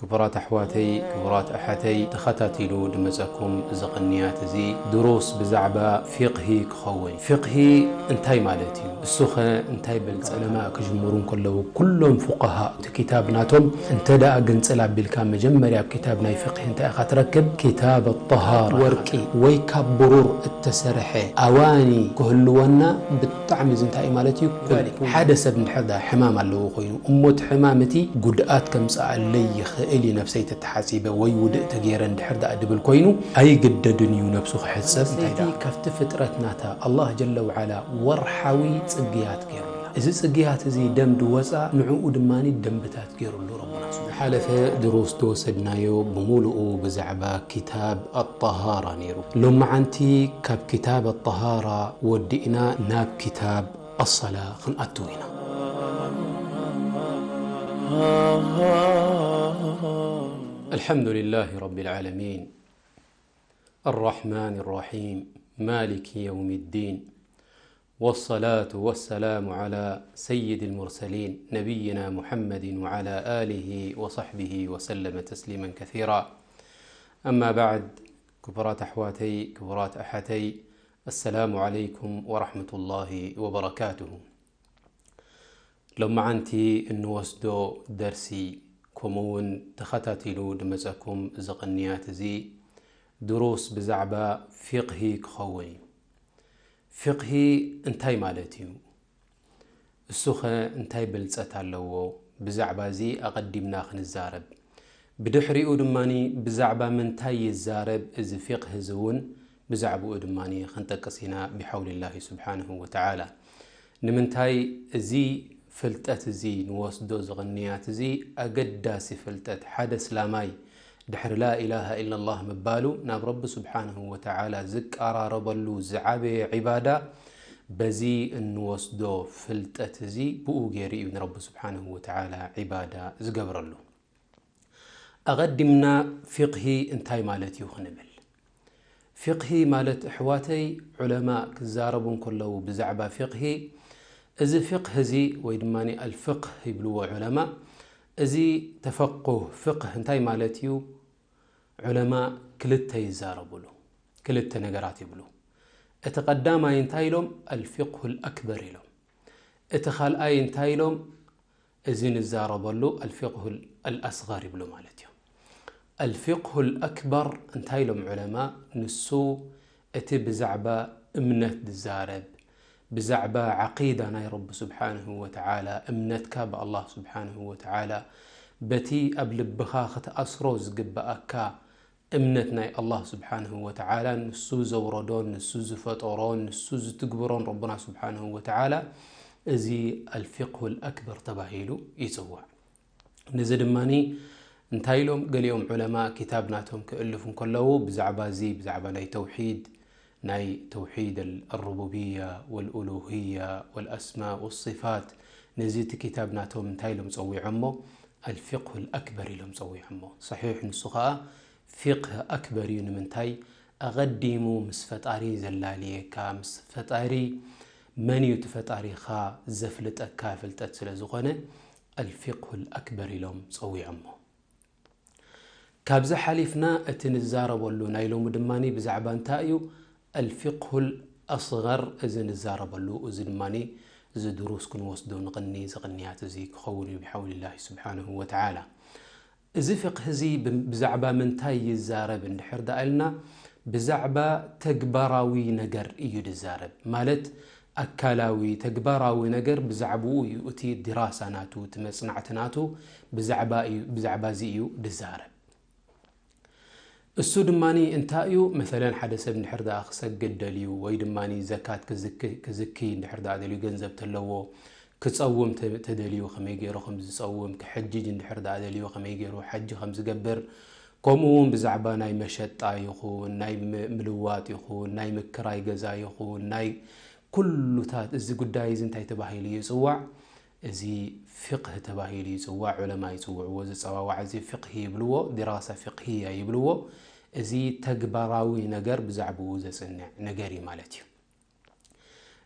ክቡራት ኣሕዋተይ፣ ክቡራት ኣሓተይ፣ ተኸታቲሉ ድመጸኩም እዚ ቅንያት እዚ ድሩስ ብዛዕባ ፊቕሂ ክኸውን። ፊቕሂ እንታይ ማለት እዩ? እሱኸ እንታይ በል? ዑለማ ክጅምሩ እንከለዉ ኩሎም ፉቃሃ እቲ ክታብ ናቶም እንተ ደኣ ግንጽል ኣቢልካ መጀመርያ ኣብ ክታብ ናይ ፊቕሂ እንታይ ኢኻ ትረክብ? ክታብ ኣጠሃራ። ወርቂ ወይ ካብ ብሩር እተሰርሐ ኣዋኒ ክህልወና ብጣዕሚ እዚ እንታይ እዩ ማለት እዩ? ሓደ ሰብ እንድሕር ደኣ ሕማም ኣለዎ ኮይኑ እሞ እቲ ሕማም እቲ ጉድኣት ከምጽኣለይ ይኽእል እዩ ነብሰይ ተተሓጺበ ወይ ውድእ ተገይረ እንድሕር ደኣ ድብል ኮይኑ ኣይግደድን እዩ ነብሱ ክሕጸብ። እንታይ ደኣ ካብቲ ፍጥረት ናታ ኣላህ ጀለ ወዓላ ወርሓዊ ጽግያት ገይሩላ። እዚ ጽግያት እዚ ደም ድወጻ ንዕኡ ድማ ደንብታት ገይሩሉ ረቡና። ዝሓለፈ ድሩስ ዝወሰድናዮ ብምሉኡ ብዛዕባ ክታብ ኣጠሃራ ነይሩ። ሎመዓንቲ ካብ ክታብ ኣጠሃራ ወዲእና ናብ ክታብ ኣሰላ ክንኣትው ኢና። الحمد لله رب العالمين، الرحمن الرحيم، مالك يوم الدين، والصلاة والسلام على سيد المرسلين نبينا محمد وعلى آله وصحبه وسلم تسليما كثيرا. أما بعد، ክቡራት ኣሕዋተይ፣ ክቡራት ኣሓተይ፣ السلام عليكم ورحمة الله وبركاته. ሎመዓንቲ እንወስዶ ደርሲ፣ ከምኡ እውን ተኸታቲሉ ድመጸኩም እዚ ቅንያት እዚ ድሩስ ብዛዕባ ፊቕሂ ክኸውን እዩ። ፊቕሂ እንታይ ማለት እዩ? እሱኸ እንታይ ብልጸት ኣለዎ? ብዛዕባ እዚ ኣቐዲምና ክንዛረብ። ብድሕሪኡ ድማ ብዛዕባ ምንታይ ይዛረብ እዚ ፊቕሂ እዚ እውን ብዛዕባኡ ድማ ክንጠቅስ ኢና ብሓውሊላሂ ስብሓንሁ ወተዓላ። ንምንታይ እዚ ፍልጠት እዚ ንወስዶ እዚ ቅንያት እዚ ኣገዳሲ ፍልጠት፣ ሓደ እስላማይ ድሕሪ ላኢላሃ ኢላላህ ምባሉ ናብ ረቢ ስብሓንሁ ወተዓላ ዝቀራረበሉ ዝዓበየ ዒባዳ በዚ እንወስዶ ፍልጠት እዚ ብኡ ገይሩ እዩ ንረቢ ስብሓንሁ ወተዓላ ዒባዳ ዝገብረሉ። ኣቐዲምና ፊቕሂ እንታይ ማለት እዩ ክንብል። ፊቕሂ ማለት ኣሕዋተይ ዑለማ ክዛረቡ እንከለዉ ብዛዕባ ፊቕሂ፣ እዚ ፊቕህ እዚ ወይ ድማ ኣልፍቕህ ይብልዎ ዑለማ፣ እዚ ተፈቁህ ፍቕህ እንታይ ማለት እዩ? ዑለማ ክልተ ይዛረቡሉ፣ ክልተ ነገራት ይብሉ። እቲ ቀዳማይ እንታይ ኢሎም? ኣልፊቅሁል ኣክበር ኢሎም። እቲ ካልኣይ እንታይ ኢሎም? እዚ ንዛረበሉ ኣልፊቅሁል ኣልኣስገር ይብሉ ማለት እዩ። ኣልፊቅሁል ኣክበር እንታይ ኢሎም ዑለማ? ንሱ እቲ ብዛዕባ እምነት ዝዛረብ፣ ብዛዕባ ዓቂዳ ናይ ረቢ ስብሓንሁ ወተዓላ፣ እምነትካ ብኣላህ ስብሓንሁ ወተዓላ፣ በቲ ኣብ ልብኻ ክትኣስሮ ዝግብኣካ እምነት ናይ ኣላህ ስብሓንሁ ወተዓላ፣ ንሱ ዘውረዶን ንሱ ዝፈጠሮን ንሱ ዝትግብሮን ረቡና ስብሓንሁ ወተዓላ፣ እዚ ኣልፊቅሁል ኣክበር ተባሂሉ ይጽዋዕ። ነዚ ድማ እንታይ ኢሎም ገሊኦም ዑለማ ክታብ ናቶም ክእልፉ እንከለዉ ብዛዕባ እዚ፣ ብዛዕባ ናይ ተውሒድ፣ ናይ ተውሒድ ኣልሩቡብያ ወልኡሉህያ ወልኣስማ ወስፋት፣ ነዚ እቲ ክታብ ናቶም እንታይ ኢሎም ጸዊዖሞ? ኣልፊቅሁል ኣክበር ኢሎም ጸዊዖሞ። ሰሒሕ ንሱ ኸኣ ፊቅህ ኣክበር እዩ። ንምንታይ? ኣቐዲሙ ምስ ፈጣሪ ዘላልየካ፣ ምስ ፈጣሪ መን እዩ እቲ ፈጣሪኻ ዘፍልጠካ ፍልጠት ስለ ዝኾነ ኣልፊቅሁል ኣክበር ኢሎም ጸዊዖሞ። ካብዚ ሓሊፍና እቲ ንዛረበሉ ናይ ሎሚ ድማ ብዛዕባ እንታይ እዩ? ኣልፊቅሁል ኣስገር እዚ ንዛረበሉ፣ እዚ ድማ እዚ ድሩስ ክንወስዶ ንቕኒ፣ እዚ ቅንያት እዚ ክኸውን እዩ ብሓውሊላሂ ስብሓንሁ ወተዓላ። እዚ ፊቅህ እዚ ብ-፣ ብዛዕባ ምንታይ ይዛረብ እንድሕር ደኣ ኢልና፣ ብዛዕባ ተግባራዊ ነገር እዩ ዝዛረብ። ማለት ኣካላዊ ተግባራዊ ነገር ብዛዕባኡ እዩ እቲ ድራሳ ናቱ፣ እቲ መጽናዕቲ ናቱ ብዛዕባ እዩ፣ ብዛዕባ እዚ እዩ ዝዛረብ። እሱ ድማ እንታይ እዩ? መሰለን ሓደ ሰብ እንድሕር ደኣ ክሰግድ ደልዩ ወይ ድማ ዘካት ክዝክ-፣ ክዝክይ እንድሕር ደኣ ደልዩ፣ ገንዘብ ተለዎ፣ ክጸውም ተ-፣ ተደልዩ ከመይ ገይሩ ከም ዝጸውም፣ ክሕጅጅ እንድሕር ደኣ ደልዩ ከመይ ገይሩ ሓጂ ከም ዝገብር፣ ከምኡ እውን ብዛዕባ ናይ መሸጣ ይኹን፣ ናይ ም-፣ ምልዋጥ ይኹን፣ ናይ ምክራይ ገዛ ይኹን፣ ናይ ኩሉታት እዚ ጉዳይ እዚ እንታይ ተባሂሉ ይጽዋዕ? እዚ ፊቅህ ተባሂሉ ይጽዋዕ። ዑለማ ይጽውዕዎ፣ እዚ ጸዋዋዕ እዚ ፊቅህ ይብልዎ፣ ዲራሳ ፊቅህያ ይብልዎ። እዚ ተግባራዊ ነገር ብዛዕባኡ ዘጽንዕ ነገር እዩ ማለት እዩ።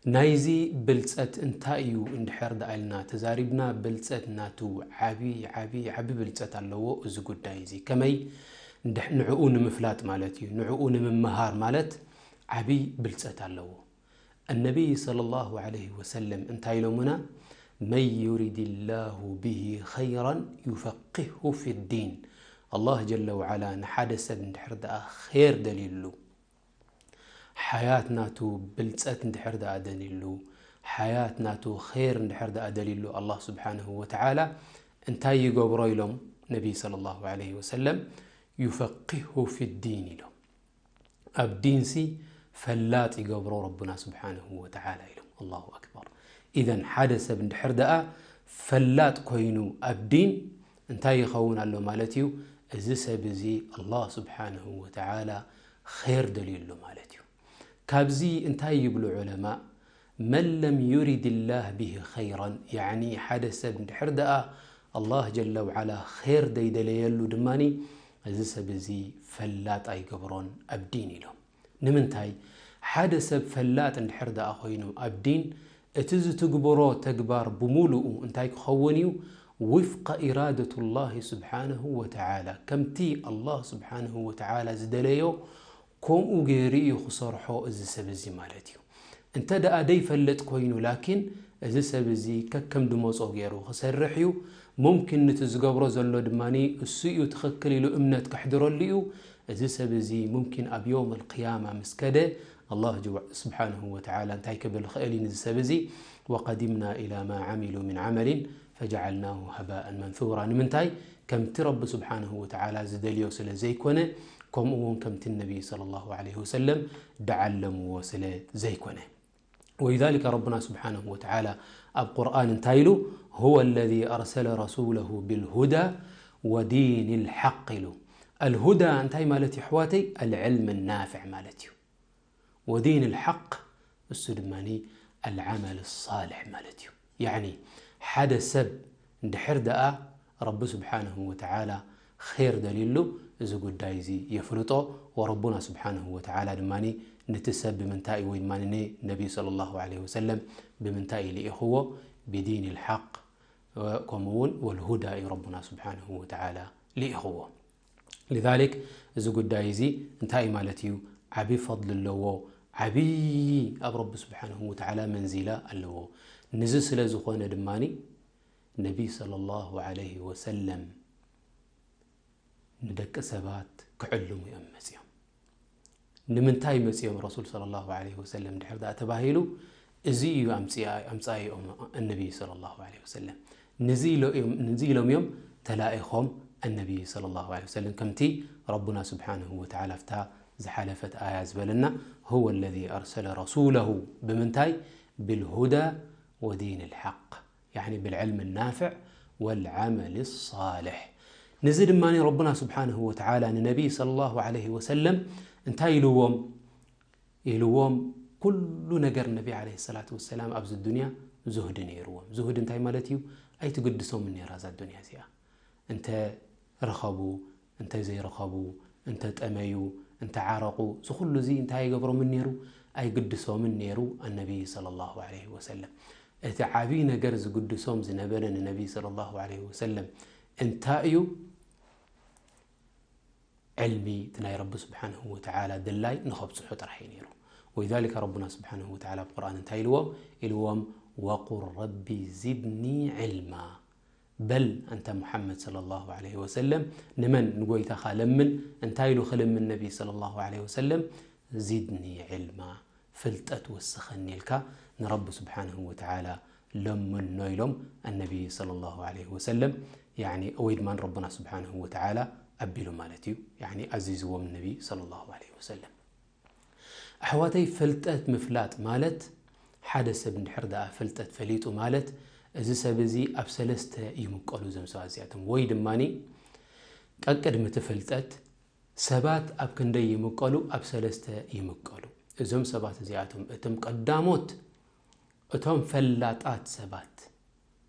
ናይዚ ብልጸት እንታይ እዩ እንድሕር ደኣ ኢልና ተዛሪብና፣ ብልጸት ናቱ ዓቢ፣ ዓቢ፣ ዓቢ ብልጸት ኣለዎ እዚ ጉዳይ እዚ። ከመይ? እንድሕ-፣ ንዕኡ ንምፍላጥ ማለት እዩ። ንዕኡ ንምምሃር ማለት ዓቢ ብልጸት ኣለዎ። النبي صلى الله عليه وسلم እንታይ ኢሎምና? من يرد الله به خيرا يفقهه في الدين። ኣላህ ጀለ ወዓላ ንሓደ ሰብ እንድሕር ደኣ ኼር ደልዩሉ፣ ሓያት ናቱ ብልጸት እንድሕር ደኣ ደልዩሉ፣ ሓያት ናቱ ኼር እንድሕር ደኣ ደልዩሉ ኣላህ ስብሓንሁ ወተዓላ እንታይ ይገብሮ ኢሎም ነቢይ ሰለላሁ ዐለይሂ ወሰለም? يفقهه في الدين ኢሎም። ኣብ ዲንሲ ፈላጥ ይገብሮ ረቡና ስብሓንሁ ወተዓላ ኢሎም። ኣላሁ ኣክበር። ኢዘን ሓደ ሰብ እንድሕር ደኣ ፈላጥ ኮይኑ ኣብ ዲን እንታይ ይኸውን ኣሎ ማለት እዩ? እዚ ሰብ እዚ ኣላህ ስብሓንሁ ወተዓላ ኼር ደልዩ ኣሎ ማለት እዩ። ካብዚ እንታይ ይብሉ ዑለማእ? መን ለም ዩሪድ ላህ ብሂ ኸይራን፣ ያዕኒ ሓደ ሰብ እንድሕር ደኣ ኣላህ ጀለ ወዓላ ኼር ደይደለየሉ ድማኒ እዚ ሰብ እዚ ፈላጥ ኣይገብሮን ኣብ ዲን ኢሎም። ንምንታይ? ሓደ ሰብ ፈላጥ እንድሕር ደኣ ኮይኑ ኣብ ዲን፣ እቲ ዝትግብሮ ተግባር ብምሉኡ እንታይ ክኸውን እዩ? ውፍቀ ኢራደቱ ላሂ ስብሓነሁ ወተዓላ፣ ከምቲ ኣላህ ስብሓነሁ ወተዓላ ዝደለዮ ከምኡ ገይሩ እዩ ክሰርሖ እዚ ሰብ እዚ ማለት እዩ። እንተ ደኣ ደይፈልጥ ኮይኑ ላኪን እዚ ሰብ እዚ ከከም ድመጾ ገይሩ ክሰርሕ እዩ። ሙምኪን ንቲ ዝገብሮ ዘሎ ድማ እሱ እዩ ትኽክል ኢሉ እምነት ከሕድረሉ እዩ። እዚ ሰብ እዚ ሙምኪን ኣብ የውም ኣልቅያማ ምስ ከደ ኣላህ ጅዋ-፣ ስብሓንሁ ወተዓላ እንታይ ክብል ይኽእል እዩ ንዚ ሰብ እዚ? ወቀዲምና ኢላ ማ ዓሚሉ ምን ዓመሊን ፈጀዓልናሁ ሃባእን መንሱራ። ንምንታይ? ከምቲ ረቢ ስብሓንሁ ወተዓላ ዝደልዮ ስለ ዘይኮነ፣ ከምኡ እውን ከምቲ ነቢይ ሰለላሁ ዐለይሂ ወሰለም ድዓለምዎ ስለ ዘይኮነ። ወሊዛሊከ ረቡና ስብሓንሁ ወተዓላ ኣብ ቁርኣን እንታይ ኢሉ? ሁወ ለዚ ኣርሰለ ረሱለሁ ቢልሁዳ ወዲን ልሓቅ ኢሉ። ኣልሁዳ እንታይ ማለት እዩ ኣሕዋተይ? ኣልዕልም ናፍዕ ማለት እዩ። ወዲን ልሓቅ እሱ ድማ ኣልዓመል ሳልሕ ማለት እዩ። ያዕኒ ሓደ ሰብ እንድሕር ደኣ ረቢ ስብሓንሁ ወተዓላ ኼር ደልዩሉ እዚ ጉዳይ እዚ የፍልጦ። ወረቡና ስብሓንሁ ወተዓላ ድማ ንቲ ሰብ ብምንታይ ወይ ድማ ንነቢይ ሰለላሁ ዐለይሂ ወሰለም ብምንታይ እዩ ልኢኽዎ? ብዲን ልሓቅ፣ ከምኡ እውን ወልሁዳ እዩ ረቡና ስብሓንሁ ወተዓላ ልኢኽዎ። ሊዛሊክ እዚ ጉዳይ እዚ እንታይ ማለት እዩ? ዓቢ ፈድሊ ኣለዎ፣ ዓቢ ኣብ ረቢ ስብሓንሁ ወተዓላ መንዚላ ኣለዎ። ንዚ ስለ ዝኾነ ድማ ነቢይ ሰለላሁ ዐለይሂ ወሰለም ንደቂ ሰባት ክዕልሙ እዮም መጺኦም። ንምንታይ መጺኦም ረሱል ሰለላሁ ዐለይሂ ወሰለም ድሕር ደኣ ተባሂሉ፣ እዚ እዩ ኣምጽኣ-፣ ኣምጻኢኦም ኣነቢይ ሰለላሁ ዐለይሂ ወሰለም። ንዚ ኢሎ-፣ እዮም፣ ንዚ ኢሎም እዮም ተላኢኾም ኣነቢይ ሰለላሁ ዐለይሂ ወሰለም። ከምቲ ረቡና ስብሓንሁ ወተዓላ ኣብታ ዝሓለፈት ኣያ ዝበለና፣ ሁወ ለዚ ኣርሰለ ረሱለሁ ብምንታይ? ብልሁዳ ወዲን ልሓቅ። ያዕኒ ብልዕልም ናፍዕ ወልዓመል ሳልሕ። ንዚ ድማ ረቡና ስብሓንሁ ወተዓላ ንነቢይ ሰለላሁ ዐለይሂ ወሰለም እንታይ ኢልዎም? ኢልዎም፣ ኩሉ ነገር ነቢ ዐለይሂ ሰላቱ ወሰላም ኣብዚ ዱንያ ዙህዲ ነይርዎም። ዙህዲ እንታይ ማለት እዩ? ኣይትግድሶምን ነይራ እዛ ዱንያ እዚኣ። እንተ ረኸቡ፣ እንተ ዘይረኸቡ፣ እንተ ጠመዩ፣ እንተ ዓረቑ፣ እዚ ኩሉ እዚ እንታይ ኣይገብሮምን ነይሩ? ኣይግድሶምን ነይሩ ኣነቢይ ሰለላሁ ዐለይሂ ወሰለም። እቲ ዓብዪ ነገር ዝግድሶም ዝነበረ ንነቢይ ሰለላሁ ዐለይሂ ወሰለም እንታይ እዩ? ዕልሚ፣ እቲ ናይ ረቢ ስብሓንሁ ወተዓላ ድላይ ንኸብጽሑ ጥራሕ እዩ ነይሩ። ወሊዛሊከ ረቡና ስብሓንሁ ወተዓላ ኣብ ቁርኣን እንታይ ኢልዎም? ኢልዎም፣ ወቁል ረቢ ዚድኒ ዕልማ። በል፣ ኣንታ ሙሓመድ ሰለላሁ ዐለይሂ ወሰለም፣ ንመን? ንጎይታኻ ለምን። እንታይ ኢሉ ክልምን ነቢ ሰለላሁ ዐለይሂ ወሰለም? ዚድኒ ዕልማ፣ ፍልጠት ወስኸኒ ኢልካ ንረቢ ስብሓንሁ ወተዓላ ለምኖ ኢሎም ኣነቢ ሰለላሁ ዐለይሂ ወሰለም፣ ያዕኒ፣ ወይ ድማ ረቡና ስብሓንሁ ወተዓላ ኣቢሉ ማለት እዩ፣ ያዕኒ፣ ኣዚዝዎም ነቢ ሰለላሁ ዐለይሂ ወሰለም። ኣሕዋተይ፣ ፍልጠት ምፍላጥ ማለት፣ ሓደ ሰብ እንድሕር ደኣ ፍልጠት ፈሊጡ ማለት፣ እዚ ሰብ እዚ ኣብ ሰለስተ ይምቀሉ እዞም ሰባት እዚኣቶም። ወይ ድማኒ፣ ቀቅድሚ እቲ ፍልጠት፣ ሰባት ኣብ ክንደይ ይምቀሉ? ኣብ ሰለስተ ይምቀሉ። እዞም ሰባት እዚኣቶም፣ እቶም ቀዳሞት፣ እቶም ፈላጣት ሰባት፣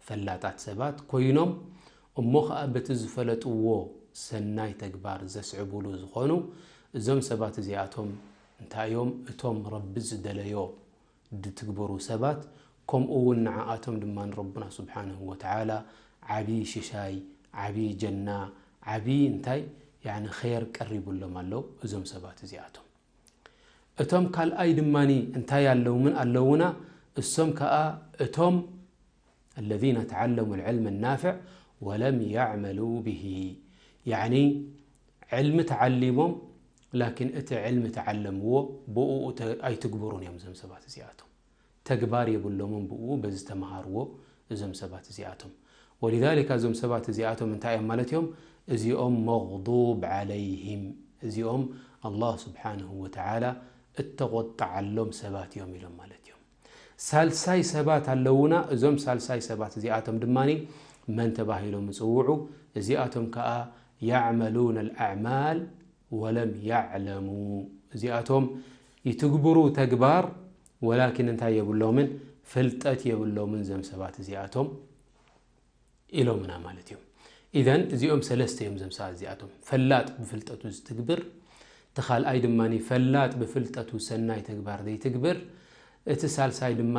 ፈላጣት ሰባት ኮይኖም፣ እሞ ኸኣ በቲ ዝፈለጥዎ ሰናይ ተግባር ዘስዕቡሉ ዝኾኑ፣ እዞም ሰባት እዚኣቶም እንታይ እዮም? እቶም ረቢ ዝደለዮ ድትግበሩ ሰባት፣ ከምኡ እውን ንዓኣቶም ድማ ረቡና ስብሓንሁ ወተዓላ ዓብዪ ሽሻይ፣ ዓብዪ ጀና፣ ዓብዪ እንታይ፣ ያኒ ኸይር ቀሪቡሎም ኣሎ እዞም ሰባት እዚኣቶም። እቶም ካልኣይ ድማኒ እንታይ ኣለውምን ኣለውና? እሶም ከኣ እቶም الذين تعلموا العلم النافع ولم يعملوا به። ያኒ ዕልሚ ተዓሊሞም ላኪን እቲ ዕልሚ ተዓለምዎ ብኡ ኣይትግብሩን እዮም እዞም ሰባት እዚኣቶም። ተግባር የብሎምን ብኡ በዚ ዝተምሃርዎ እዞም ሰባት እዚኣቶም። ولذلك እዞም ሰባት እዚኣቶም እንታይ እዮም ማለት እዮም? እዚኦም መغضوب عليهم፣ እዚኦም ኣላህ ስብሓንሁ ወተዓላ እተቆጣዓሎም ሰባት እዮም ኢሎም ማለት እዮም። ሳልሳይ ሰባት ኣለውና። እዞም ሳልሳይ ሰባት እዚኣቶም ድማ መን ተባሂሎም ይፅውዑ? እዚኣቶም ከዓ يعملون الأعمال ولم يعلموا። እዚኣቶም ይትግብሩ ተግባር ወላኪን እንታይ የብሎምን? ፍልጠት የብሎምን እዞም ሰባት እዚኣቶም ኢሎምና ማለት እዮም። ኢዘን እዚኦም ሰለስተ እዮም እዞም ሰባት እዚኣቶም። ፈላጥ ብፍልጠቱ ዝትግብር፣ እቲ ካልኣይ ድማ ፈላጥ ብፍልጠቱ ሰናይ ተግባር ዘይትግብር፣ እቲ ሳልሳይ ድማ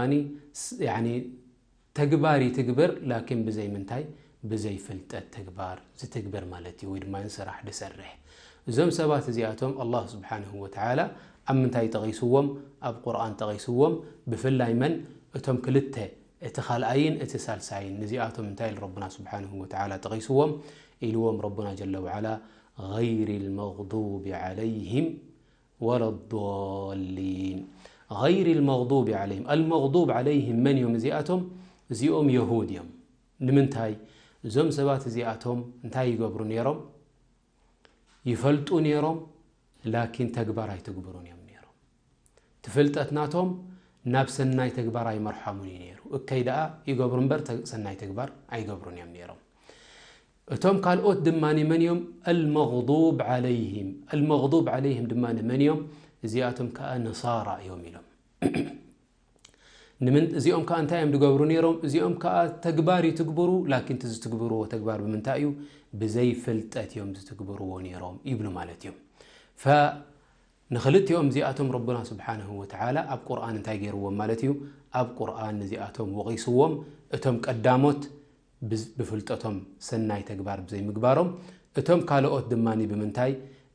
ተግባር ይትግብር ላኪን ብዘይ ምንታይ? ብዘይ ፍልጠት ተግባር ዝትግብር ማለት እዩ፣ ወይ ድማ ስራሕ ዝሰርሕ። እዞም ሰባት እዚኣቶም ኣላህ ስብሓንሁ ወተዓላ ኣብ ምንታይ ጠቒስዎም? ኣብ ቁርኣን ጠቒስዎም። ብፍላይ መን? እቶም ክልተ፣ እቲ ካልኣይን እቲ ሳልሳይን። ንዚኣቶም እንታይ ኢሉ ረቡና ስብሓንሁ ወተዓላ ጠቒስዎም? ኢልዎም ረቡና ጀለ ወዓላ غير المغضوب عليهم ولا الضالين. غير المغضوب عليهم. المغضوب عليهم መን እዮም እዚኣቶም? እዚኦም የሁድ እዮም። ንምንታይ? እዞም ሰባት እዚኣቶም እንታይ ይገብሩ ነይሮም? ይፈልጡ ነይሮም፣ ላኪን ተግባር ኣይትግብሩን እዮም ነይሮም። ትፍልጠት ናቶም ናብ ሰናይ ተግባር ኣይመርሖምን እዩ ነይሩ። እከይ ደኣ ይገብሩ እምበር ተ-፣ ሰናይ ተግባር ኣይገብሩን እዮም ነይሮም። እቶም ካልኦት ድማ መን እዮም? المغضوب عليهم. المغضوب عليهم ድማ መን እዮም? እዚኣቶም ከዓ ነሳራ እዮም ኢሎም። ንምን-፣ እዚኦም ከዓ እንታይ እዮም ዝገብሩ ነይሮም? እዚኦም ከዓ ተግባር ይትግብሩ፣ ላኪን እቲ ዝትግብርዎ ተግባር ብምንታይ እዩ? ብዘይ ፍልጠት እዮም ዝትግብርዎ ነይሮም ይብሉ ማለት እዮም። ፈ-፣ ንኽልቲኦም እዚኣቶም ረቡና ስብሓንሁ ወተዓላ ኣብ ቁርኣን እንታይ ገይርዎም ማለት እዩ? ኣብ ቁርኣን ንዚኣቶም ወቒስዎም። እቶም ቀዳሞት ብዝ-፣ ብፍልጠቶም ሰናይ ተግባር ብዘይምግባሮም፣ እቶም ካልኦት ድማ ብምንታይ?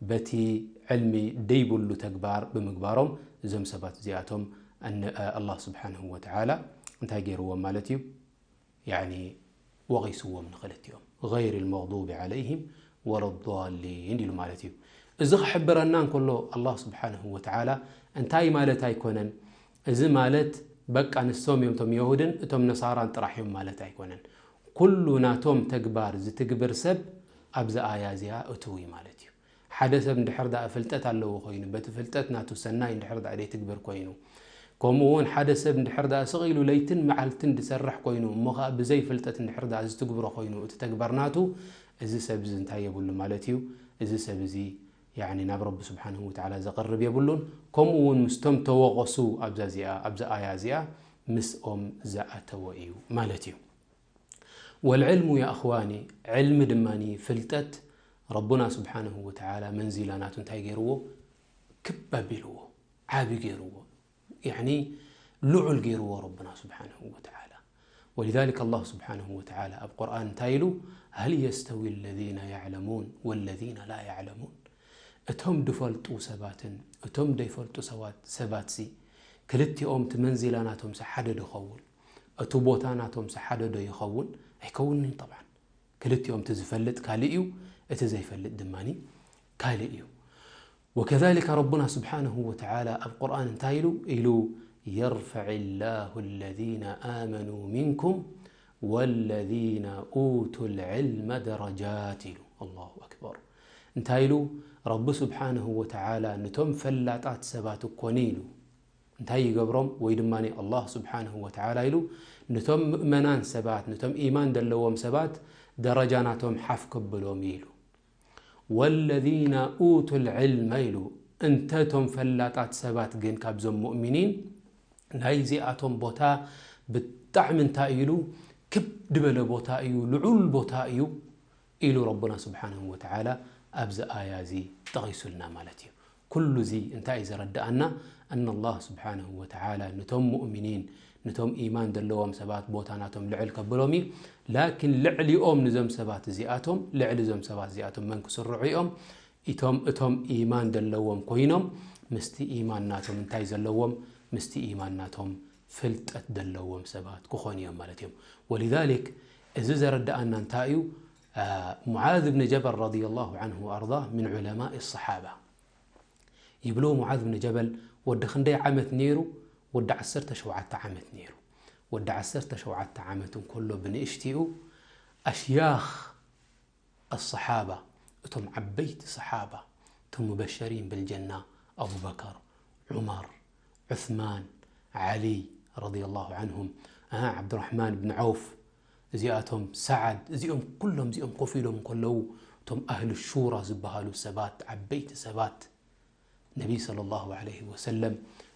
በቲ ዕልሚ ደይብሉ ተግባር ብምግባሮም፣ እዞም ሰባት እዚኣቶም ኣነ-፣ ኣላህ ስብሓንሁ ወተዓላ እንታይ ገይርዎም ማለት እዩ? ያኒ ወቒስዎም ንኽልቲኦም። غير المغضوب عليهم ولا الضالين ኢሉ ማለት እዩ። እዚ ክሕብረና እንከሎ ኣላህ ስብሓንሁ ወተዓላ እንታይ ማለት ኣይኮነን። እዚ ማለት በቃ ንሶም እዮም እቶም የሁድን እቶም ነሳራን ጥራሕ እዮም ማለት ኣይኮነን። ኩሉ ናቶም ተግባር ዝትግብር ሰብ ኣብዚ ኣያ እዚኣ እትው እዩ ማለት እዩ። ሓደ ሰብ እንድሕር ደኣ ፍልጠት ኣለዎ ኮይኑ፣ በቲ ፍልጠት ናቱ ሰናይ እንድሕር ደኣ ዘይትግብር ኮይኑ፣ ከምኡ እውን ሓደ ሰብ እንድሕር ደኣ ስቕ ኢሉ ለይትን መዓልትን ዝሰርሕ ኮይኑ፣ እሞ ኸኣ ብዘይ ፍልጠት እንድሕር ደኣ ዝትግብሮ ኮይኑ እቲ ተግባር ናቱ፣ እዚ ሰብ እዚ እንታይ የብሉ ማለት እዩ? እዚ ሰብ እዚ ያኒ ናብ ረቢ ስብሓንሁ ወተዓላ ዘቐርብ የብሉን። ከምኡ እውን ምስቶም ተወቐሱ ኣብዛ እዚኣ፣ ኣብዛ ኣያ እዚኣ ምስኦም ዝኣተወ እዩ ማለት እዩ። والعلم يا أخواني، ዕልሚ ድማ ፍልጠት ረቡና ስብሓንሁ ወተዓላ መንዚላ ናቱ እንታይ ገይርዎ? ክብ ኣቢልዎ፣ ዓቢ ገይርዎ፣ ያኒ ልዑል ገይርዎ ረቡና ስብሓንሁ ወተዓላ። ولذلك ኣላህ ስብሓንሁ ወተዓላ ኣብ ቁርኣን እንታይ ኢሉ? هل يستوي الذين يعلمون والذين لا يعلمون؟ እቶም ድፈልጡ ሰባትን እቶም ደይፈልጡ ሰባት፣ ሰባትሲ ክልቲኦም እቲ መንዚላ ናቶምሲ ሓደ ዶ ይኸውን? እቲ ቦታ ናቶምሲ ሓደ ዶ ይኸውን? ኣይከውንን እዩ ጠብዓን። ክልቲኦም እቲ ዝፈልጥ ካልእ እዩ፣ እቲ ዘይፈልጥ ድማኒ ካልእ እዩ። وكذلك ረቡና ስብሓንሁ ወተዓላ ኣብ ቁርኣን እንታይ ኢሉ? ኢሉ يرفع الله الذين آمنوا منكم والذين أوتوا العلم درجات ኢሉ። ኣላሁ ኣክበር። እንታይ ኢሉ? ረቢ ስብሓንሁ ወተዓላ ንቶም ፈላጣት ሰባት እኮኒ ኢሉ እንታይ ይገብሮም? ወይ ድማ ኣላህ ስብሓንሁ ወተዓላ ኢሉ ንቶም ምእመናን ሰባት፣ ንቶም ኢማን ዘለዎም ሰባት ደረጃ ናቶም ሓፍ ከብሎም እዩ ኢሉ። والذين أوتوا العلم ኢሉ። እንተ እቶም ፈላጣት ሰባት ግን ካብዞም ሙእሚኒን ናይዚኣቶም ቦታ ብጣዕሚ እንታይ ኢሉ ክብ ዝበለ ቦታ እዩ፣ ልዑል ቦታ እዩ ኢሉ ረቡና ስብሓንሁ ወተዓላ ኣብዚ ኣያ እዚ ጠቒሱልና ማለት እዩ። ኩሉ እዚ እንታይ እዩ ዘረድኣና? ኣን ኣላህ ስብሓንሁ ወተዓላ ንቶም ሙእሚኒን፣ ንቶም ኢማን ዘለዎም ሰባት ቦታ ናቶም ልዕል ከብሎም እዩ። ላኪን ልዕሊኦም ንዞም ሰባት እዚኣቶም፣ ልዕሊ እዞም ሰባት እዚኣቶም መን ክስርዑ እዮም? እቶም፣ እቶም ኢማን ዘለዎም ኮይኖም፣ ምስቲ ኢማን ናቶም እንታይ ዘለዎም? ምስቲ ኢማን ናቶም ፍልጠት ዘለዎም ሰባት ክኾኑ እዮም ማለት እዮም። ወሊዛሊክ፣ እዚ ዘረድኣና እንታይ እዩ? ሙዓዝ ብን ጀበል ረዲየላሁ ዐንሁ ወኣርዳህ ምን ዑለማኢ ሰሓባ። ይብሉ፣ ሙዓዝ ብን ጀበል ወዲ ክንደይ ዓመት ነይሩ? ወዲ ዓሰርተ ሸውዓተ ዓመት ነይሩ። ወዲ ዓሰርተ ሸውዓተ ዓመት እንከሎ ብንእሽቲኡ ኣሽያኽ ኣሰሓባ፣ እቶም ዓበይቲ ሰሓባ፣ እቶም ሙበሸሪን ብልጀና፣ ኣቡበከር፣ ዑመር፣ ዑስማን፣ ዓሊ ረዲየላሁ ዐንሁም፣ እ፣ ዓብዱራሕማን ብን ዐውፍ፣ እዚኣቶም ሰዓድ፣ እዚኦም ኩሎም እዚኦም ኮፍ ኢሎም እንከለዉ፣ እቶም ኣህል ሹራ ዝበሃሉ ሰባት፣ ዓበይቲ ሰባት፣ ነቢ ሰለላሁ ዐለይሂ ወሰለም፣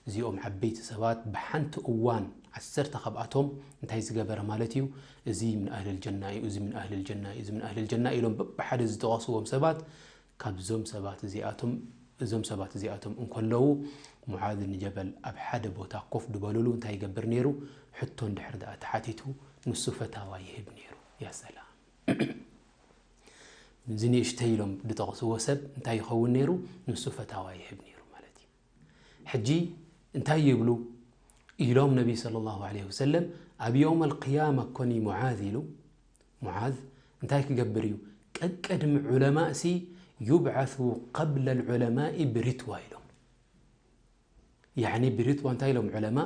እዚኦም ዓበይቲ ሰባት ብሓንቲ እዋን ዓሰርተ ካብኣቶም እንታይ ዝገበረ ማለት እዩ? እዚ ምን ኣህልል ጀና እዩ፣ እዚ ምን ኣህልል ጀና እዩ፣ እዚ ምን ኣህልል ጀና እዩ ኢሎም በብሓደ ዝጠቐስዎም ሰባት፣ ካብዞም ሰባት እዚኣቶም፣ እዞም ሰባት እዚኣቶም እንከለዉ፣ ሙዓዝ ብን ጀበል ኣብ ሓደ ቦታ ኮፍ ድበሉሉ እንታይ ይገብር ነይሩ? ሕቶ እንድሕር ደኣ ተሓቲቱ፣ ንሱ ፈታዋ ይህብ ነይሩ። ያ ሰላም። እዚ ንእሽተይ ኢሎም ዝጠቕስዎ ሰብ እንታይ ይኸውን ነይሩ? ንሱ ፈታዋ ይህብ ነይሩ ማለት እዩ። ሕጂ እንታይ ይብሉ ኢሎም ነቢ ሰለላሁ ዐለይሂ ወሰለም፣ ኣብ የውም ኣልቅያማ ኮኒ ሙዓዝ ኢሉ፣ ሙዓዝ እንታይ ክገብር እዩ? ቀቅድሚ ዑለማእሲ ዩብዓሱ ቀብለ ልዑለማኢ ብሪትዋ ኢሎም። ያዕኒ ብሪትዋ እንታይ ኢሎም ዑለማ?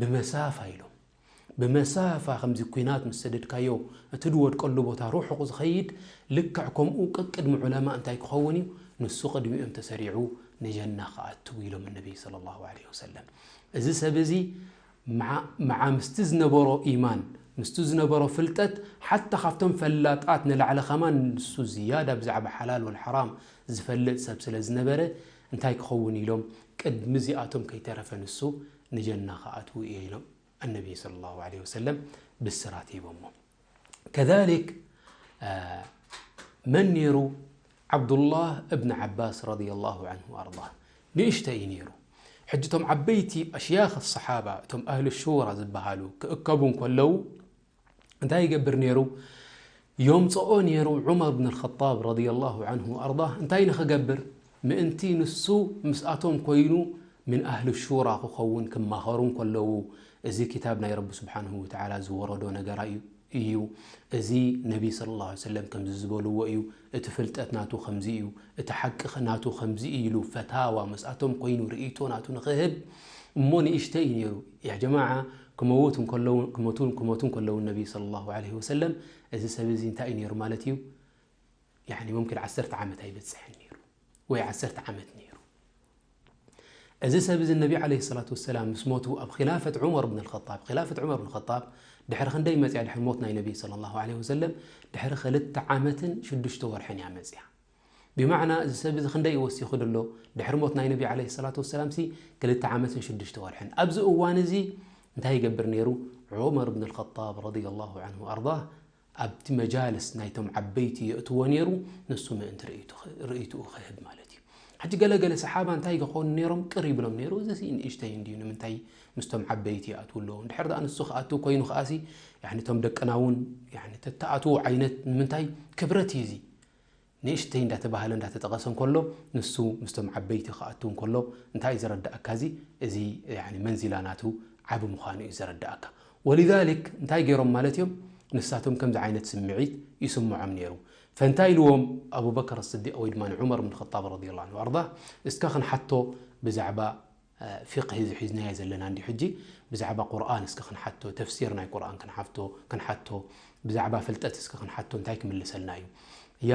ብመሳፋ ኢሎም። ብመሳፋ ከምዚ ኲናት ምስ ሰደድካዮ እቲ ድወድቀሉ ቦታ ርሑቕ ዝኸይድ፣ ልክዕ ከምኡ ቀቅድሚ ዑለማ እንታይ ክኸውን እዩ? ንሱ ቅድሚኦም ተሰሪዑ ንጀና ክኣቱ ኢሎም ነቢ ሰለላሁ ዐለይሂ ወሰለም። እዚ ሰብ እዚ መዓ፣ መዓ ምስቲ ዝነበሮ ኢማን፣ ምስቲ ዝነበሮ ፍልጠት፣ ሓታ ካብቶም ፈላጣት ንላዕሊ ከማን ንሱ ዝያዳ ብዛዕባ ሓላል ወልሓራም ዝፈልጥ ሰብ ስለ ዝነበረ፣ እንታይ ክኸውን ኢሎም? ቅድሚ እዚኣቶም ከይተረፈ ንሱ ንጀና ክኣትዉ እየ ኢሎም ኣነቢ ሰለላሁ ዐለይሂ ወሰለም ብስራት ሂቦሞ። ከዛሊክ፣ አ፣ መን ነይሩ? ዓብዱላህ እብን ዓባስ ረዲየላሁ ዐንሁ ወኣርዳህ። ንእሽተይ እዩ ነይሩ። ሕጂ እቶም ዓበይቲ ኣሽያኽ ሰሓባ፣ እቶም ኣህል ሹራ ዝበሃሉ ክእከቡ እንከለዉ፣ እንታይ ይገብር ነይሩ? ዮምጽኦ ነይሩ ዑመር ብን ኣልኸጣብ ረዲየላሁ ዐንሁ ወኣርዳህ። እንታይ ንኽገብር? ምእንቲ ንሱ ምስኣቶም ኮይኑ ምን ኣህል ሹራ ክኸውን ክማኸሩ እንከለዉ፣ እዚ ክታብ ናይ ረቢ ስብሓንሁ ወተዓላ ዝወረዶ ነገር እዩ፣ እዩ። እዚ ነቢ ሰለላሁ ዐለይሂ ወሰለም ከምዚ ዝበልዎ እዩ፣ እቲ ፍልጠት ናቱ ከምዚ እዩ፣ እቲ ሓቂ ናቱ ከምዚ እዩ ኢሉ ፈታዋ ምስኣቶም ኮይኑ ርእይቶ ናቱ ንኽህብ እሞ ንእሽተይ እዩ ነይሩ። ያ ጀማዓ፣ ክመውት እንከለዉ፣ ክመቱ፣ ክመቱ እንከለዉ ነቢ ሰለላሁ ዐለይሂ ወሰለም፣ እዚ ሰብ እዚ እንታይ እዩ ነይሩ ማለት እዩ? ያዕኒ፣ ሙምኪን ዓሰርተ ዓመት ኣይበጽሕን ነይሩ፣ ወይ ዓሰርተ ዓመት ነይሩ። እዚ ሰብ እዚ ነቢ ዐለይሂ ሰላቱ ወሰላም ምስ ሞቱ፣ ኣብ ኺላፈት ዑመር ብን ኣልኸጣብ፣ ኺላፈት ዑመር ብን ኸጣብ ድሕሪ ክንደይ መጽያ? ድሕሪ ሞት ናይ ነቢ ሰለላሁ ዐለይሂ ወሰለም፣ ድሕሪ ክልተ ዓመትን ሽዱሽተ ወርሕን እያ መጽያ። ብማዕና፣ እዚ ሰብ እዚ ክንደይ ወሲኹ ደሎ? ድሕሪ ሞት ናይ ነቢ ዐለይሂ ሰላቱ ወሰላም ሲ፣ ክልተ ዓመትን ሽዱሽተ ወርሕን። ኣብዚ እዋን እዚ እንታይ ይገብር ነይሩ? ዑመር ብን ኣልኸጣብ ረዲየላሁ ዐንሁ ወኣርዳህ፣ ኣብቲ መጃልስ ናይቶም ዓበይቲ የእትዎ ነይሩ፣ ንሱ ምእንቲ ርእይቱ-፣ ርእይትኡ ክህብ ማለት እዩ። ሕጂ ገለ ገለ ሰሓባ እንታይ ክኾኑ ነይሮም? ቅር ይብሎም ነይሩ፣ እዚ ሲ ንእሽተይ እንድዩ፣ ንምንታይ ምስቶም ዓበይቲ ይኣትዉ ኣለዉ? እንድሕር ደኣ ንሱ ክኣትው ኮይኑ ከኣሲ፣ ያዕኒ እቶም ደቅና እውን፣ ያዕኒ ተተኣትዉ ዓይነት ንምንታይ? ክብረት እዩ እዚ። ንእሽተይ እንዳተባህለ እንዳተጠቐሰ እንከሎ፣ ንሱ ምስቶም ዓበይቲ ክኣቱ እንከሎ፣ እንታይ እዩ ዘረድኣካ? እዚ፣ እዚ፣ ያኒ፣ መንዚላ ናቱ ዓቢ ምዃኑ እዩ ዘረድኣካ። ወሊዛሊክ፣ እንታይ ገይሮም ማለት እዮም? ንሳቶም ከምዚ ዓይነት ስምዒት ይስምዖም ነይሩ። ፈንታይ ኢልዎም፣ ኣቡበከር ስዲቅ ወይ ድማ ንዑመር ብን ኸጣብ ረዲየላሁ ዐንሁ ወኣርዳ፣ እስከ ክንሓቶ ብዛዕባ ፊቅሂ እዚ ሒዝናዮ ዘለና እንዲ ሕጂ፣ ብዛዕባ ቁርኣን እስከ ክንሓቶ፣ ተፍሲር ናይ ቁርኣን ክንሓፍቶ፣ ክንሓቶ፣ ብዛዕባ ፍልጠት እስከ ክንሓቶ፣ እንታይ ክምልሰልና እዩ? ያ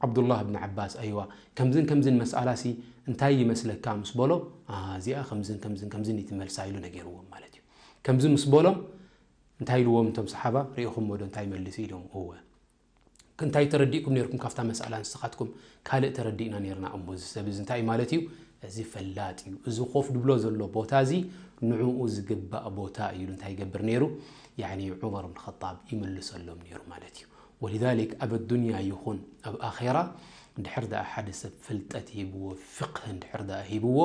ዓብዱላህ ብን ዓባስ፣ ኣይዋ፣ ከምዝን ከምዝን መስኣላሲ እንታይ ይመስለካ ምስ በሎ፣ "ኣ፣ እዚኣ ከምዝን ከምዝን ከምዝን እዩ እቲ መልሳ" ኢሉ ነጊርዎም ማለት እዩ። ከምዚ ምስ በሎም፣ እንታይ ኢልዎም እቶም ሰሓባ? "ርኢኹሞ ዶ እንታይ መሊሱ?" ኢሎም። "እወ። እንታይ ተረዲእኩም ነይርኩም ካብታ መስኣላ ንስኻትኩም?" "ካልእ ተረዲእና ነይርና እሞ፣ እዚ ሰብ እዚ እንታይ ማለት እዩ? እዚ ፈላጥ እዩ። እዚ ኮፍ ድብሎ ዘሎ ቦታ እዚ ንዕኡ ዝግባእ ቦታ እዩ" ኢሉ እንታይ ይገብር ነይሩ? ያኒ ዑመር ብን ኸጣብ ይምልሰሎም ነይሩ ማለት እዩ። ወሊዛሊክ ኣብ ኣዱንያ ይኹን ኣብ ኣኼራ እንድሕር ደኣ ሓደ ሰብ ፍልጠት ሂብዎ፣ ፍቕህ እንድሕር ደኣ ሂብዎ፣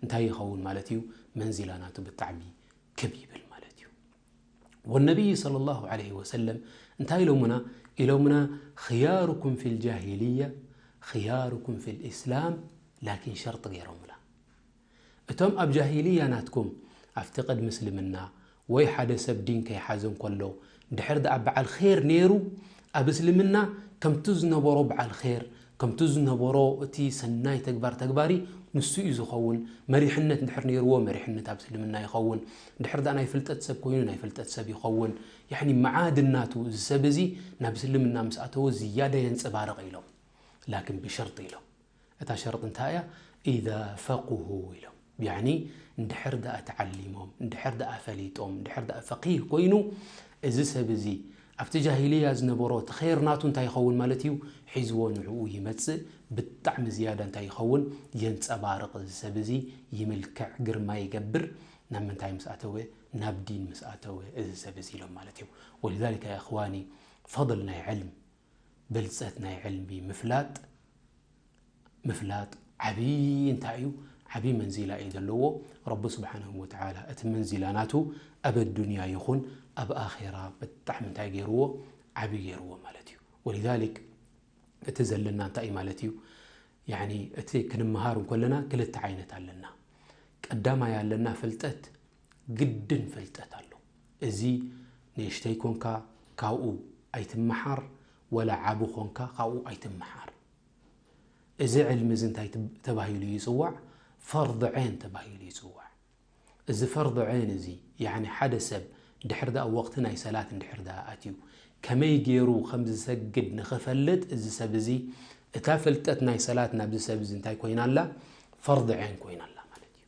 እንታይ ይኸውን ማለት እዩ? መንዚላ ናቱ ብጣዕሚ ክብ ይብል ማለት እዩ። ወነቢይ ሰለላሁ ዐለይሂ ወሰለም እንታይ ኢሎምና? ኢሎምና፣ "ኽያሩኩም ፊል ጃሂልያ ኽያሩኩም ፊል ኢስላም"፣ ላኪን ሸርጢ ገይሮምላ። እቶም ኣብ ጃሂልያ ናትኩም፣ ኣብቲ ቅድሚ እስልምና ወይ ሓደ ሰብ ዲን ከይሓዘ እንከሎ፣ ድሕር ደኣ በዓል ኼር ነይሩ፣ ኣብ እስልምና ከምቲ ዝነበሮ በዓል ኼር፣ ከምቲ ዝነበሮ እቲ ሰናይ ተግባር ተግባሪ ንሱ እዩ ዝኸውን። መሪሕነት እንድሕር ነይርዎ፣ መሪሕነት ኣብ እስልምና ይኸውን። ድሕር ደኣ ናይ ፍልጠት ሰብ ኮይኑ፣ ናይ ፍልጠት ሰብ ይኸውን። ያዕኒ መዓድን ናቱ እዚ ሰብ እዚ ናብ እስልምና ምስ ኣተወ ዝያዳ የንጸባርቕ ኢሎም። ላኪን ብሸርጢ ኢሎም። እታ ሸርጢ እንታይ እያ? "ኢዛ ፈቁሁ" ኢሎም። ያዕኒ እንድሕር ደኣ ተዓሊሞም፣ እንድሕር ደኣ ፈሊጦም፣ እንድሕር ደኣ ፈቂህ ኮይኑ፣ እዚ ሰብ እዚ ኣብቲ ጃሂልያ ዝነበሮ እቲ ኸይር ናቱ እንታይ ይኸውን ማለት እዩ? ሒዝዎ ንዕኡ ይመጽእ። ብጣዕሚ ዝያዳ እንታይ ይኸውን? የንጸባርቕ። እዚ ሰብ እዚ ይምልክዕ፣ ግርማ ይገብር። ናብ ምንታይ ምስ ኣተወ? ናብ ዲን ምስ ኣተወ እዚ ሰብ እዚ ኢሎም ማለት እዩ። ወሊዛሊከ ያ እኽዋኒ፣ ፈضል ናይ ዕልም፣ ብልጸት ናይ ዕልሚ ምፍላጥ፣ ምፍላጥ ዓቢ እንታይ እዩ? ዓቢ መንዚላ እዩ ዘለዎ። ረቢ ስብሓንሁ ወተዓላ እቲ መንዚላ ናቱ ኣብ ኣዱንያ ይኹን ኣብ ኣኼራ ብጣዕሚ እንታይ ገይርዎ? ዓቢ ገይርዎ ማለት እዩ። ወሊዛሊክ እቲ ዘለና እንታይ እዩ ማለት እዩ? ያዕኒ እቲ ክንመሃር እንከለና ክልተ ዓይነት ኣለና። ቀዳማይ ኣለና ፍልጠት፣ ግድን ፍልጠት ኣሎ። እዚ ንእሽተይ ኮንካ ካብኡ ኣይትመሓር፣ ወላ ዓቢ ኮንካ ካብኡ ኣይትመሓር። እዚ ዕልሚ እዚ እንታይ ትብ-፣ ተባሂሉ ይጽዋዕ? ፈርድ ዐይን ተባሂሉ ይጽዋዕ። እዚ ፈርድ ዐይን እዚ፣ ያዕኒ ሓደ ሰብ ድሕር ደኣ ወቕቲ ናይ ሰላት እንድሕር ደኣ ኣትዩ፣ ከመይ ገይሩ ከም ዝሰግድ ንኽፈልጥ፣ እዚ ሰብ እዚ እታ ፍልጠት ናይ ሰላት ናብዚ ሰብ እዚ እንታይ ኮይና ኣላ? ፈርድ ዐይን ኮይና ኣላ ማለት እዩ።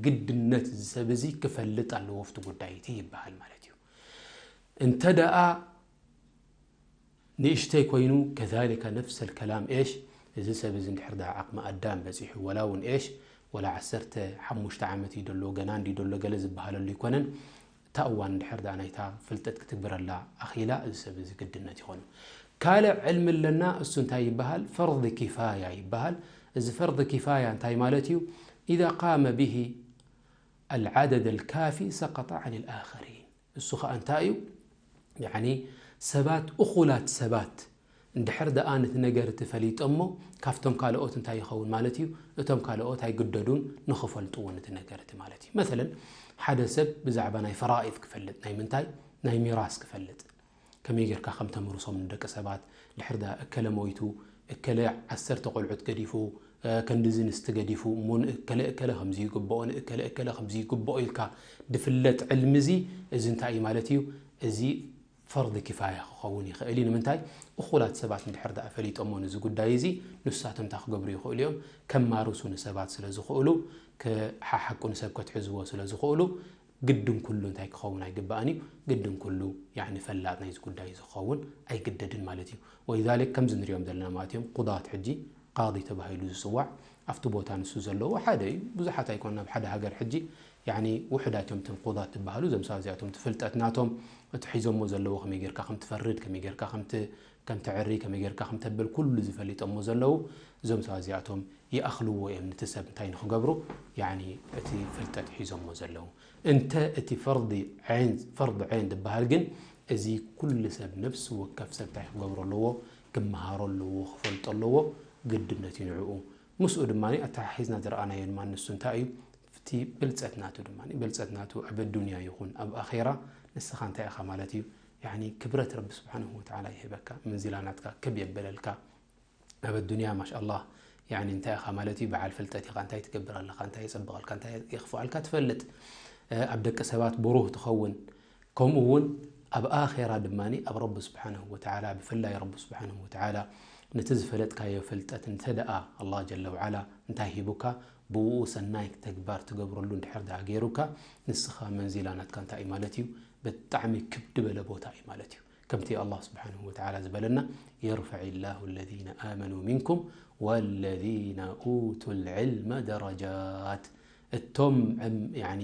ግድነት እዚ ሰብ እዚ ክፈልጥ ኣለዎ ኣብቲ ጉዳይ እቲ ይበሃል ማለት እዩ። እንተ ደኣ ንእሽተይ ኮይኑ፣ ከዛሊከ ነፍሰል ከላም ኤሽ፣ እዚ ሰብ እዚ እንድሕር ደኣ ዓቕሚ ኣዳም በጺሑ፣ ወላ እውን ኤሽ፣ ወላ ዓሰርተ ሓሙሽተ ዓመት እዩ ደሎ፣ ገና እንዲ ደሎ፣ ገለ ዝበሃለሉ ኣይኮነን። እታ እዋን እንድሕር ደኣ ናይታ ፍልጠት ክትግብረላ ኣኺላ፣ እዚ ሰብ እዚ ግድነት ይኾኑ። ካልእ ዕልሚ ኣለና፣ እሱ እንታይ ይበሃል? ፈርድ ኪፋያ ይበሃል። እዚ ፈርድ ኪፋያ እንታይ ማለት እዩ? ኢዛ ቃመ ብሂ ኣልዓደድ ኣልካፊ ሰቀጠ ዐን ኣልኣኸሪን። እሱ ኸኣ እንታይ እዩ? ያዕኒ ሰባት፣ እኹላት ሰባት እንድሕር ደኣ ነቲ ነገር እቲ ፈሊጦሞ፣ ካብቶም ካልኦት እንታይ ይኸውን ማለት እዩ? እቶም ካልኦት ኣይግደዱን ንኽፈልጥዎ ነቲ ነገር እቲ ማለት እዩ። መሰለን፣ ሓደ ሰብ ብዛዕባ ናይ ፈራኢድ ክፈልጥ፣ ናይ ምንታይ? ናይ ሚራስ ክፈልጥ። ከመይ ጌርካ ከም ተምርሶም ንደቂ ሰባት፣ ድሕር ደኣ እከለ ሞይቱ፣ እከለ ዓሰርተ ቆልዑት ገዲፉ፣ እ፣ ከንድዚ ንስቲ ገዲፉ፣ እሞ ንእከለ እከለ ከምዚ ይግብኦ፣ ንእከለ እከለ ከምዚ ይግብኦ ኢልካ ድፍለጥ ዕልሚ እዚ፣ እዚ እንታይ እዩ ማለት እዩ? እዚ ፈርድ ኪፋያ ክኸውን ይኽእል እዩ። ንምንታይ? እኹላት ሰባት እንድሕር ደኣ ፈሊጦሞ ነዚ ጉዳይ እዚ፣ ንሳቶም እንታይ ክገብሩ ይኽእሉ እዮም? ከማርሱ ንሰባት ስለ ዝኽእሉ፣ ክሓሓቁ ንሰብ ከትሕዝዎ ስለ ዝኽእሉ፣ ግድን ኩሉ እንታይ ክኸውን ኣይግባእን እዩ? ግድን ኩሉ፣ ያዕኒ፣ ፈላጥ ናይዚ ጉዳይ እዚ ክኸውን ኣይግደድን ማለት እዩ። ወሊዛሊክ ከምዚ ንሪኦም ዘለና ማለት እዮም፣ ቁዳት ሕጂ ቃዲ ተባሂሉ ዝጽዋዕ፣ ኣብቲ ቦታ ንሱ ዘለዎ ሓደ እዩ። ብዙሓት ኣይኮኑን ኣብ ሓደ ሃገር ሕጂ፣ ያዕኒ፣ ውሑዳት እዮም እቶም ቁዳት ዝበሃሉ። እዞም ሰባት እዚኣቶም እቲ ፍልጠት ናቶም፣ እቲ ሒዞሞ ዘለዉ፣ ከመይ ጌርካ ከም ትፈርድ፣ ከመይ ጌርካ ከም ት-፣ ከም ተዕሪ፣ ከመይ ጌርካ ከም ተብል፣ ኩሉ ዝፈሊጦሞ ዘለዉ፣ እዞም ሰባት እዚኣቶም ይኣኽልዎ እዮም ነቲ ሰብ እንታይ ንኽገብሩ፣ ያዕኒ፣ እቲ ፍልጠት ሒዞሞ ዘለዉ። እንተ እቲ ፈርዲ ዐይን፣ ፈርድ ዐይን ዝበሃል ግን፣ እዚ ኩሉ ሰብ፣ ነፍሲ ወከፍ ሰብ እንታይ ክገብሮ ኣለዎ? ክመሃሮ ኣለዎ፣ ክፈልጦ ኣለዎ፣ ግድነት እዩ ንዕኡ። ምስኡ ድማ ኣተሓሒዝና ዝረኣናዮ ድማ ንሱ እንታይ እዩ? እቲ ብልጸት ናቱ ድማ፣ ብልጸት ናቱ ኣብ ኣዱንያ ይኹን ኣብ ኣኼራ፣ ንስኻ እንታይ ኢኻ ማለት እዩ? ያዕኒ፣ ክብረት ረቢ ስብሓንሁ ወተዓላ ይህበካ፣ ምንዚላ ናትካ ክብ የበለልካ። ኣብ ኣዱንያ ማሻኣላህ፣ ያኒ እንታይ ኢኻ ማለት እዩ፣ በዓል ፍልጠት ኢኻ፣ እንታይ ትገብር ኣለኻ፣ እንታይ የጸብቐልካ፣ እንታይ የኽፍኣልካ ትፈልጥ። እ፣ ኣብ ደቂ ሰባት ብሩህ ትኸውን። ከምኡ እውን ኣብ ኣኼራ ድማ ኣብ ረቢ ስብሓንሁ ወተዓላ፣ ብፍላይ ረቢ ስብሓንሁ ወተዓላ ነቲ ዝፈለጥካዮ ፍልጠት እንተ ደኣ ኣላህ ጀለ ወዓላ እንታይ ሂቡካ፣ ብኡ ሰናይ ተግባር ትገብረሉ እንድሕር ደኣ ገይሩካ፣ ንስኻ መንዚላ ናትካ እንታይ እዩ ማለት እዩ? ብጣዕሚ ክብ ዝበለ ቦታ እዩ ማለት እዩ። ከምቲ ኣላህ ስብሓንሁ ወተዓላ ዝበለና፣ የርፈዕ ላሁ ለዚነ ኣመኑ ሚንኩም ወለዚነ ኡቱ ልዕልመ ደረጃት። እቶም ዕም-፣ ያኒ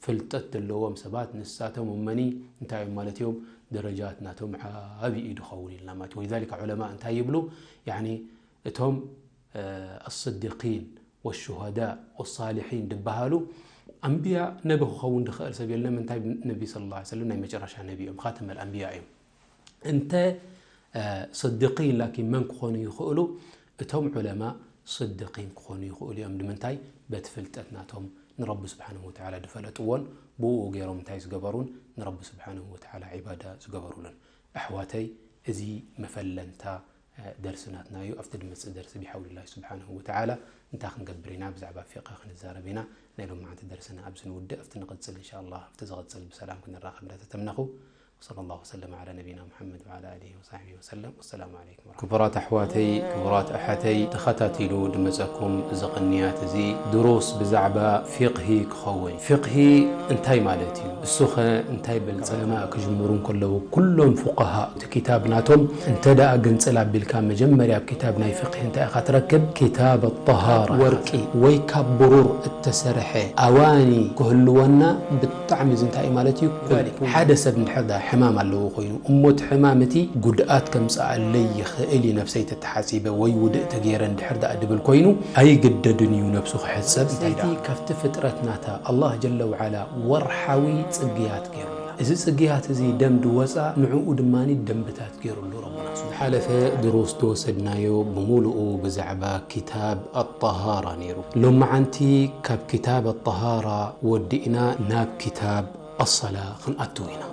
ፍልጠት ዘለዎም ሰባት ንሳቶም እመኒ እንታይ እዮም ማለት እዮም? ደረጃት ናቶም ዓብዪ እዩ ድኸውን ኢልና ማለት እዩ። ወሊዛሊከ ዑለማ እንታይ ይብሉ? ያኒ እቶም ኣስድቂን ወሹሃዳ ወሳሊሒን ዝበሃሉ ኣንብያ ነቢ ክኸውን ዝኽእል ሰብ የለን። ምንታይ? ነቢ ስለ ላ ሰለም ናይ መጨረሻ ነቢ እዮም፣ ካተመል ኣንብያ እዮም። እንተ ስድቂን ላኪን መን ክኾኑ ይኽእሉ? እቶም ዑለማ ስድቂን ክኾኑ ይኽእሉ እዮም። ንምንታይ? በቲ ፍልጠት ናቶም ንረቢ ስብሓንሁ ወተዓላ ዝፈለጥዎን ብኡ ገይሮም እንታይ ዝገበሩን ንረቢ ስብሓንሁ ወተዓላ ዒባዳ ዝገበሩሉን። ኣሕዋተይ፣ እዚ መፈለንታ ደርሲ ናትና እዩ። ኣብቲ ዝመጽእ ደርሲ ብሓውልላህ ስብሓንሁ ወተዓላ እንታይ ክንገብር ኢና? ብዛዕባ ፊቕህ ክንዛረብ ኢና። ናይ ሎማዓንቲ ደርስና ኣብዚ ንውድእ። ኣብቲ ንቕጽል እንሻ ኣላህ፣ ኣብቲ ዝቕጽል ብሰላም ክንራኸብ እንዳተተምነኹ። ወሰለ ላሁ ወሰለም ዓላ ነቢና ሙሓመድ ወዓላ ኣሊሂ ወሳሕቢሂ ወሰለም። ወሰላሙ ዓለይኩም ወረሕመቱላህ። ክቡራት ኣሕዋተይ፣ ክቡራት ኣሓተይ፣ ተኸታቲሉ ድመጸኩም እዚ ቅንያት እዚ ድሩስ ብዛዕባ ፊቕሂ ክኸውን። ፊቕሂ እንታይ ማለት እዩ? እሱኸ እንታይ በል? ዑለማ ክጅምሩ እንከለዉ ኩሎም ፉቀሃ እቲ ኪታብ ናቶም እንተ ደኣ ግንጽል ኣቢልካ መጀመርያ ኣብ ኪታብ ናይ ፊቕሂ እንታይ ኢኻ ትረክብ? ኪታብ ኣጠሃራ። ወርቂ ወይ ካብ ብሩር እተሰርሐ ኣዋኒ ክህልወና ብጣዕሚ እዚ እንታይ እዩ ማለት እዩ? ኩል ሓደ ሰብ እንድሕር ደኣ ሕማም ኣለዎ ኮይኑ እሞ እቲ ሕማም እቲ ጉድኣት ከምጽኣለይ ይኽእል እዩ ነብሰይ ተተሓጺበ ወይ ውድእ ተገይረ እንድሕር ደኣ ድብል ኮይኑ ኣይግደድን እዩ ነብሱ ክሕጸብ። እንታይ ደኣ ካብቲ ፍጥረት ናታ ኣላህ ጀለ ወዓላ ወርሓዊ ጽግያት ገይሩላ። እዚ ጽግያት እዚ ደም ድወጻ ንዕኡ ድማ ደንብታት ገይሩሉ ረቡና። ዝሓለፈ ድሩስ ዝወሰድናዮ ብምሉኡ ብዛዕባ ኪታብ ኣጠሃራ ነይሩ። ሎመዓንቲ ካብ ኪታብ ኣጠሃራ ወዲእና ናብ ኪታብ ኣሰላ ክንኣትው ኢና።